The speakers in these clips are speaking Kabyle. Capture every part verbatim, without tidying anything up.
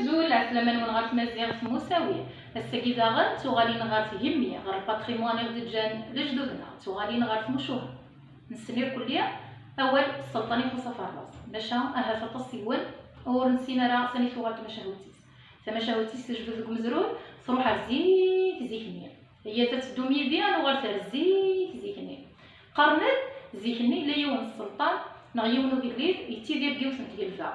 Azul, ɛeslama-nwen ɣer tmaziɣt n Musawi. Ass-agi daɣen, d tuɣalin ɣer tgemmi, ɣer lpatrimwan i ɣ-d-ǧǧan lejdud-nneɣ, d tuɣalin ɣer tmucuha. Nessen irkelli awal sselṭan Iḥusa Ferḍas, maca ahat aṭas seg-wen ur nessin ara sani tuɣal tmacahut-is. Tamacahut-is tejbed deg umezruy, truḥ ar zik, zik-nni. Iyya ad teddum yid-i ad nuɣal ar zik, zik-nni. Qqaren-d, zik-nni yella yiwen n sselṭan neɣ yiwen ugellid yettidir deg yiwet n tgelda.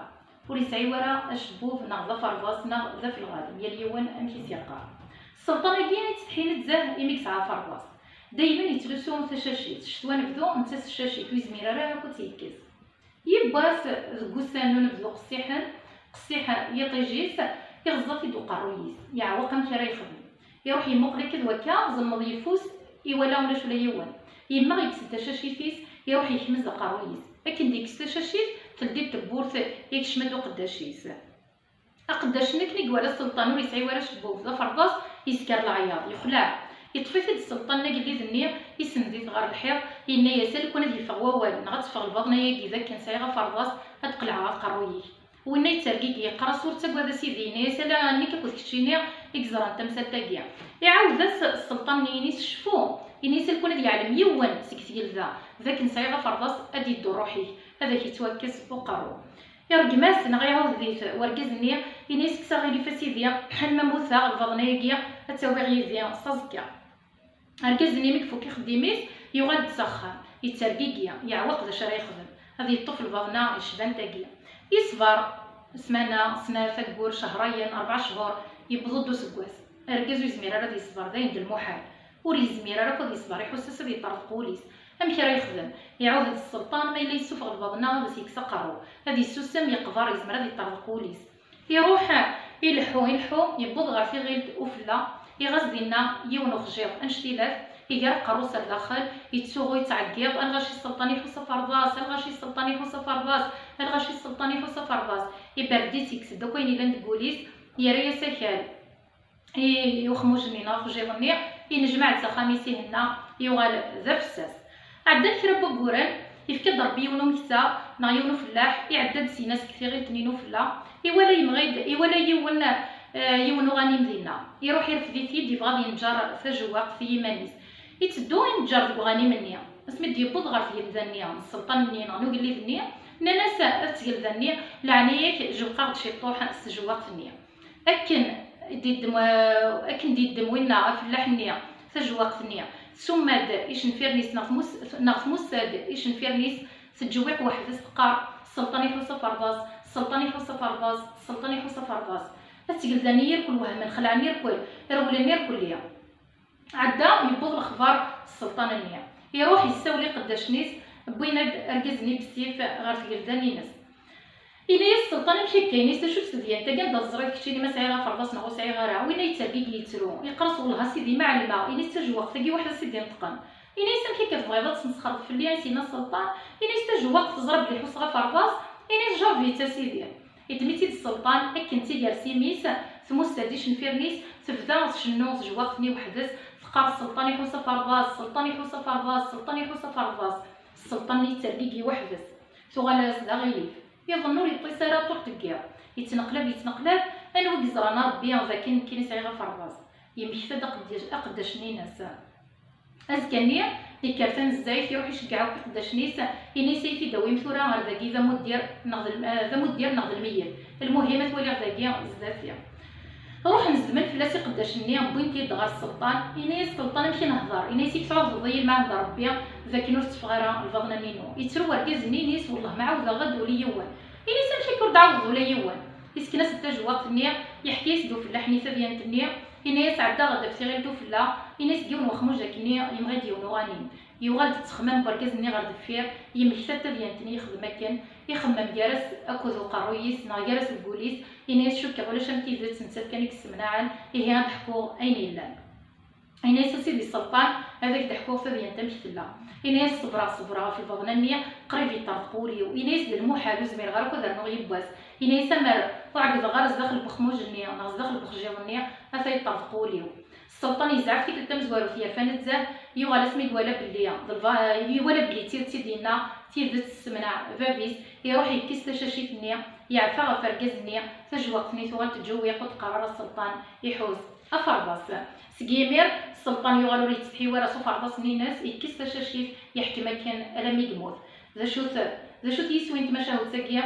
Ur yesɛi wara acebbub neɣ d aferḍas neɣ d afelɣaden, yal yiwen amek i s-yeqqar. Sselṭan-agi yettsetḥi nezzeh imi yesɛa aferḍas. Daymen yettlusu tacacit, ccetwa n bdu netta s tcacit, ur yezmir ara akk ad tt-yekkes. Yiwwas deg wussan n unebdu qessiḥen, qessiḥ yiṭij-is, iɣeẓẓa-t-id uqerruy-is, yeɛweq amek ara yexdem. Iruḥ yemmuqel akka d wakka, zelmeḍ yeffus, iwala ulac ula yiwen. Yemmeɣ, yekkes-d tacacit-is, iruḥ yekmez aqerruy-is. Akken d-yekkes tacacit, teldi-d tewwurt, ikcem-d uqeddac-is. Aqeddac-nni akken i iwala sselṭan ur yesɛi wara acebbub, d aferḍas, yesker leɛyaḍ, yexleɛ. Yeṭṭef-it-id sselṭan n agellid-nni, isend-it ɣer lḥiḍ, yenna-yas: "A lukan ad yeffeɣ wawal, neɣ ad teffeɣ lbaḍna-agi, d akken sɛiɣ aferḍas, ad d-qelɛeɣ aqerruy-ik." Winna yettergigi, yeqqar-as: "Ur ttagad a sidi." Yenna-yas: "Ala nekk akked keččini i yeẓran tamsalt-agi." Iɛawed-as sselṭan-nni, yenna-yas: "Cfu." Yenna-yas: "A lukan ad yeɛlem yiwen seg tgelda d akken sɛiɣ aferḍas, ad yeddu ṛṛuḥ-ik, ad ak-yettwakkes uqerru." Iṛeggem-as neɣ iɛawed-it wergaz-nni, yenna-yas: "Kkes aɣilif a sidi, ḥal ma mmuteɣ, lbaḍna-agi ad tt-awiɣ yid-i s aẓekka." Argaz-nni mi ifuk ixeddim-is, yuɣal-d s axxam, yettergigi, yeɛweq d acu ara yexdem, ad yeṭṭef lbaḍna yecban tagi. Yeṣber ssmana, snat, aggur, cehrayen, rebɛa cchur, yewweḍ-d useggas. Argaz ur yezmir ara ad yeṣber, d ayen d lmuḥal. Ur yezmir ara akk ad yeṣber, iḥuss-as ad yeṭṭerḍeq wul-is. Amek ara yexdem? Iɛawed-d sselṭan, ma yella yessufeɣ lbaḍna ad as-yekkes aqerru. Ad yessusem, yeqber, yezmer ad yeṭṭerḍeq wul-is. Iruḥ ileḥḥu, ileḥḥu, yewweḍ ɣer tiɣilt ufella, iɣas dinna yiwen uxjiḍ annect-ilat, iger aqerru-s ar daxel, yettsuɣu, yettɛeggiḍ: "A lɣaci sselṭan Iḥusa Ferḍas, a lɣaci sselṭan Iḥusa Ferḍas, a lɣaci sselṭan Iḥusa Ferḍas." Iberred-itt, yekkes-d akk ayen yellan deg wul-is, yerra-yas akal i uxmuj-nni neɣ uxjiḍ-nni, inejmaɛ-d s axxam-is ihenna, yuɣal d afessas. Ɛeddan kra n wagguren, yefka-d Ṛebbi yiwen umeksa neɣ yiwen ufellaḥ, iɛedda-d syin-a seg tiɣilt-nni n ufella, iwala yemɣi-d, iwala yiwen, eh, yiwen uɣanim dinna. Iruḥ irfed-it-id, yebɣa ad yenǧer tajewwaqt i yiman-is. Iteddu inǧer deg uɣanim-nni. Asmi d-yewweḍ ɣer tgelda-nni n sselṭan-nni neɣ n ugellid-nni, nnan-as at tgelda-nni: "Leɛnaya-k, jewweq-aɣ-d ciṭuḥ s tjewwaqt-nni." Akken d-yeddem, akken d-yeddem winna afellaḥ-nni tajewwaqt-nni, tsumma-d icenfiren-is neɣ tmus-, neɣ tmussa-d icenfiren-is, tettjewwiq weḥd-s teqqar: "Sselṭan Iḥusa Ferḍas, sselṭan Iḥusa Ferḍas, sselṭan Iḥusa Ferḍas." At tgelda-nni irkul wehmen, xelɛen irkul, rewlen irkelli. Ɛedda, yewweḍ lexbar sselṭan-nni. Iruḥ yessawel i iqeddacen-is, wwin-d argaz-nni bessif ɣer tgelda-nni-ines. Yenna-yas sselṭan: "Amek akka?" Yenna-yas: "D acu-tt tedyant-agi anda teẓriḍ keččini ma sɛiɣ aferḍas neɣ ur sɛiɣ ara?" Winna yettergigi yettru, yeqqar-as: "Wellah a sidi ma ɛelmeɣ." Yenna-yas: "D tajewwaqt-agi weḥd-s i d-ineṭqen." Yenna-yas: "Amek akka tebɣiḍ ad tesmesxreḍ fell-i?" As-yenna sselṭan. Yenna-yas: "Tajewwaqt teẓra belli ḥusseɣ aferḍas." Yenna-yas: "Jerreb-itt a sidi." Iddem-itt-id sselṭan, akken d tigersa imi-s, tmussa-d icenfiren-is, tebda tcennu tejewwaqt-nni weḥd-s, teqqar: "Sselṭan Iḥusa Ferḍas, sselṭan Iḥusa Ferḍas, sselṭan Iḥusa Ferḍas." Sselṭan-nni yettergigi weḥd-s. Tuɣal-as d aɣilif. Iḍen ur yeṭṭis ara ṭul deg yiḍ. Yettneqlab, yettneqlab, anwa i yeẓran a Ṛebbi d akken nekkini sɛiɣ aferḍas. Yemmekta-d aqeddac-, aqeddac-nni-ines. Azekka-nni, yekker tanezzayt, iruḥ iceggeɛ akk iqeddacen-is, yenna-yas: "Ad iyi-t-id-tawim tura ɣer dagi, d amuddir neɣ d lm-, eh, d amuddir neɣ d lmeyyet. Lmuhim, ad t-waliɣ dagi zdat-i." Ruḥen zedmen fell-as iqeddacen-nni, wwin-t-id ɣer sselṭan. Yenna-yas sselṭan: "Amek i nehder?" Yenna-yas: "I k-tɛuhdeḍ-iyi lmeɛna d Ṛebbi d akken ur tetteffeɣ ara lbaḍna-nni-inu." Yettru wergaz-nni, yenna-yas: "Wellah ma ɛawdeɣ-d ula yiwen." Yenna-yas: "Amek akka ur d-ɛawdeḍ ula yiwen?" Yesken-as-d tajewwaqt-nni, yeḥka-yas-d ufella-nni tadyant-nni, yenna-yas: "Ɛeddaɣ-d ɣef tiɣilt ufella." Yenna-yas: "Deg yiwen wexmuj akkenni yemɣi-d yiwen uɣanim." Yuɣal-d ttexmam wergaz-nni ɣer deffir, yemmekta-d tadyant-nni yexdem akken, ixemmem gar-as akked uqerruy-is neɣ gar-as deg wul-is, yenna-yas: "Cukkeɣ ulac am tidet, nettat kan i yessemnaɛen, ihi ad d-ḥkuɣ ayen yellan." Yenna-yas: "A sidi sselṭan, ad ak-d-ḥkuɣ tadyant amek tella." Yenna-yas: "Ṣebreɣ, ṣebreɣ ɣef lbaḍna-nni, qrib yeṭṭerḍeq wul-iw." Yenna-yas: "D lmuḥal, ur zmireɣ ara akk ad rnuɣ yiwwas." Yenna-yas: "Amer ur ɛeggdeɣ ara zdaxel n wexmuj-nni neɣ zdaxel n wexjiḍ-nni, ata yeṭṭerḍeq wul-iw." Sselṭan yezɛef tikkelt tamezwarut, yerfa nezzeh, yuɣal asmi iwala belli d lba-, iwala belli d tidet i d-yenna, tidet tessemneɛ bab-is, iruḥ yekkes tacacit-nni, Yeɛfa ɣef urgaz-nni, tajewwaqt-nni tuɣal teǧǧuwiq, ur d-qqar ara sselṭan, iḥuz aferḍas. Seg yimir, sselṭan yuɣal ur yettsetḥi wara s uferḍas-nni-ines, yekkes tacacit, yeḥkem akken alammi yemmut. D acu-t, d acu-t yiswi n tmacahut-agi?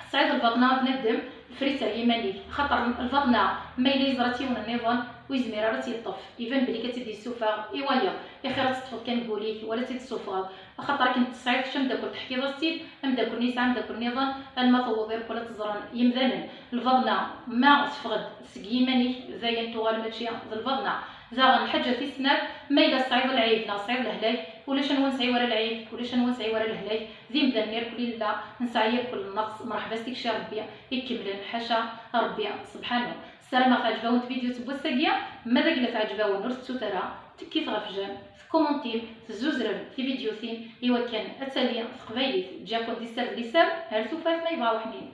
Tesɛiḍ lbaḍna ad tnaddem, ffer-itt ar yiman-ik, axaṭer lbaḍna ma yella yeẓra-tt yiwen nniḍen, ur yezmir ara ad tt-yeṭṭef, iban belli ad tt-id-yessufeɣ i wayeḍ, ixir ad tt-teṭṭfeḍ kan deg wul-ik, wala ad tt-id-tessufɣeḍ, axaṭer akken tesɛiḍ kečč ameddakel teḥkiḍ-as-tt-id, ameddakel-nni yesɛa ameddakel nniḍen, alma tewweḍ irkul ad tt-ẓren yimdanen. Lbaḍna ma teffeɣ-d seg yiman-ik, dayen tuɣal mačči d lbaḍna. Daɣen lḥaǧa tis snat, ma yella tesɛiḍ lɛib neɣ tesɛiḍ lehlak, ulac anwa nesɛi wara lɛib, ulac anwa nesɛi wara lehlak, d imdanen irkul i nella, nesɛa irkul nnqes, mreḥba s tikci Rebbi ikemlen, ḥaca Rebbi subḥanu. Ssarameɣ teɛǧeb-awen tvidyut n wass-agi, ma d akken teɛǧeb-awen ur tettut ara, tekkit ɣef jam, tkumuntim, tezzuzrem tividyutin i wakken ad tali teqbaylit, ǧǧiɣ-ken di sser d liser, ar tufat ma yebɣa uḥnin.